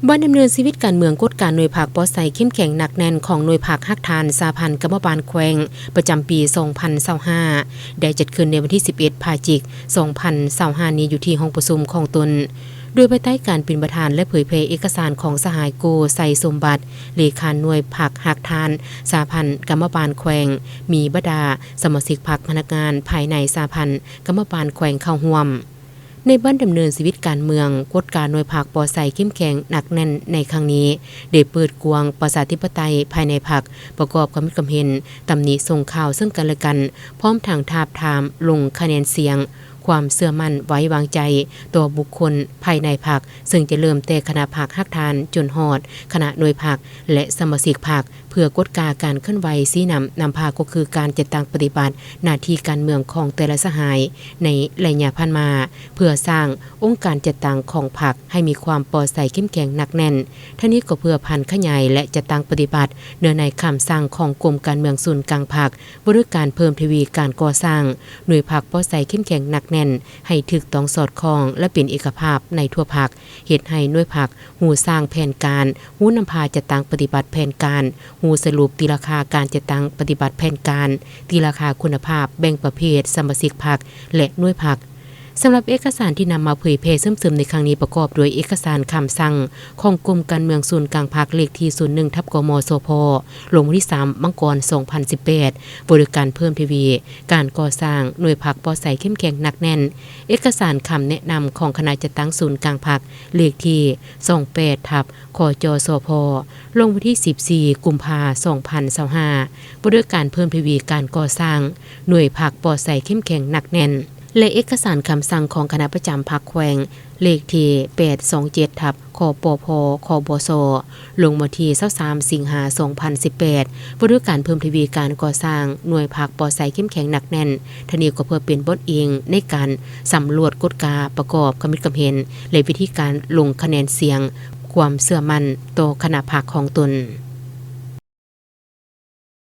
ບ້ານດຳເນີນຊີວິດການເມືອງ ກົດກາໜ່ວຍພັກປໍໃສເຂັ້ມແຂງໜັກແໜ້ນຂອງໜ່ວຍພັກຮາກຖານສະຫະພັນກຳມະບານແຂວງ ປະຈຳປີສອງພັນຊາວຫ້າ ໄດ້ຈັດຂຶ້ນໃນວັນທີສິບເອັດ ພະຈິກ ສອງພັນຊາວຫ້ານີ້ ຢູ່ທີ່ຫ້ອງປະຊຸມຂອງຕົນ ໂດຍພາຍໃຕ້ການເປັນປະທານ ແລະ ເຜີຍແຜ່ເອກະສານຂອງສະຫາຍ ໂກ ໄຊສົມບັດ ເລຂາໜ່ວຍພັກຮາກຖານສະຫະພັນກຳມະບານແຂວງ, ມີບັນດາສະມາຊິກພັກ, ພະນັກງານພາຍໃນສະຫະພັນກຳມະບານແຂວງເຂົ້າຮ່ວມ. ໃນບ້ານດຳເນີນຊີວິດການເມືອງ ກົດກາໜ່ວຍພັກປໍໃສເຂັ້ມແຂງໜັກແໜ້ນໃນຄັ້ງນີ້ ໄດ້ເປີດກວ້າງປະຊາທິປະໄຕພາຍໃນພັກ, ປະກອບຄຳຄິດຄຳເຫັນ, ຕຳໜິສົ່ງຂ່າວເຊິ່ງກັນແລະກັນ, ພ້ອມທັງທາບທາມລົງຄະແນນສຽງຄວາມເຊື່ອໝັ້ນໄວ້ວາງໃຈຕໍ່ບຸກຄົນພາຍໃນພັກ, ເຊິ່ງຈະເລີ່ມແຕ່ຄະນະພັກຮາກຖານຈົນຮອດຄະນະໜ່ວຍພັກ ແລະ ສະມາຊິກພັກ. ເພື່ອກົດກາການເຄື່ອນໄຫວຊີ້ນຳນຳພາ ກໍຄືການຈັດຕັ້ງປະຕິບັດໜ້າທີ່ການເມືອງຂອງແຕ່ລະສະຫາຍໃນໄລຍະຜ່ານມາ ເພື່ອສ້າງອົງການຈັດຕັ້ງຂອງພັກໃຫ້ມີຄວາມປໍໃສເຂັ້ມແຂງໜັກແໜ້ນ. ທັງນີ້ກໍເພື່ອຜັນຂະຫຍາຍ ແລະ ຈັດຕັ້ງປະຕິບັດເນື້ອໃນຄຳສັ່ງຂອງກົມການເມືອງສູນກາງພັກ ວ່າດ້ວຍການເພີ່ມທະວີການກໍ່ສ້າງໜ່ວຍພັກປໍໃສເຂັ້ມແຂງໜັກແໜ້ນ ໃຫ້ຖືກຕ້ອງສອດຄ່ອງ ແລະ ເປັນເອກະພາບໃນທົ່ວພັກ, ເຮັດໃຫ້ໜ່ວຍພັກ ຮູ້ສ້າງແຜນການ, ຮູ້ນຳພາຈັດຕັ້ງປະຕິບັດແຜນການ, ຮູ້ສະຫຼຸບຕີລາຄາການຈັດຕັ້ງປະຕິບັດແຜນການ, ຕີລາຄາຄຸນນະພາບ, ແບ່ງປະເພດສະມາຊິກພັກ ແລະ ໜ່ວຍພັກ. ສຳລັບເອກະສານທີ່ນຳມາເຜີຍແຜ່ເສີມເສີມໃນຄັ້ງນີ້ ປະກອບດ້ວຍເອກະສານຄຳສັ່ງຂອງກົມການເມືອງສູນກາງພັກ ເລກທີສູນໜຶ່ງ ທັບ ກມສພ ລົງວັນທີສາມ ມັງກອນ ສອງພັນສິບແປດ ວ່າດ້ວຍການເພີ່ມທະວີການກໍ່ສ້າງໜ່ວຍພັກປໍໃສເຂັ້ມແຂງໜັກແໜ້ນ, ເອກະສານຄຳແນະນຳຂອງຄະນະຈັດຕັ້ງສູນກາງພັກ ເລກທີສອງແປດ ທັບ ຄຈສພ ລົງວັນທີສິບສີ່ ກຸມພາ ສອງພັນຊາວຫ້າ ວ່າດ້ວຍການເພີ່ມທະວີການກໍ່ສ້າງໜ່ວຍພັກປໍໃສເຂັ້ມແຂງໜັກແໜ້ນ ແລະ ເອກະສານຄຳສັ່ງຂອງຄະນະປະຈຳພັກແຂວງ ເລກທີແປດສອງເຈັດ ທັບ ຄປພ ຄບສ ລົງວັນທີຊາວສາມ ສິງຫາ ສອງພັນສິບແປດ ວ່າດ້ວຍການເພີ່ມທະວີການກໍ່ສ້າງໜ່ວຍພັກປໍໃສເຂັ້ມແຂງໜັກແໜ້ນ. ທັງນີ້ກໍເພື່ອເປັນບ່ອນອີງໃນການສຳຫຼວດກົດກາປະກອບຄຳຄິດຄຳເຫັນ ແລະ ວິທີການລົງຄະແນນສຽງຄວາມເຊື່ອໝັ້ນຕໍ່ຄະນະພັກຂອງຕົນ.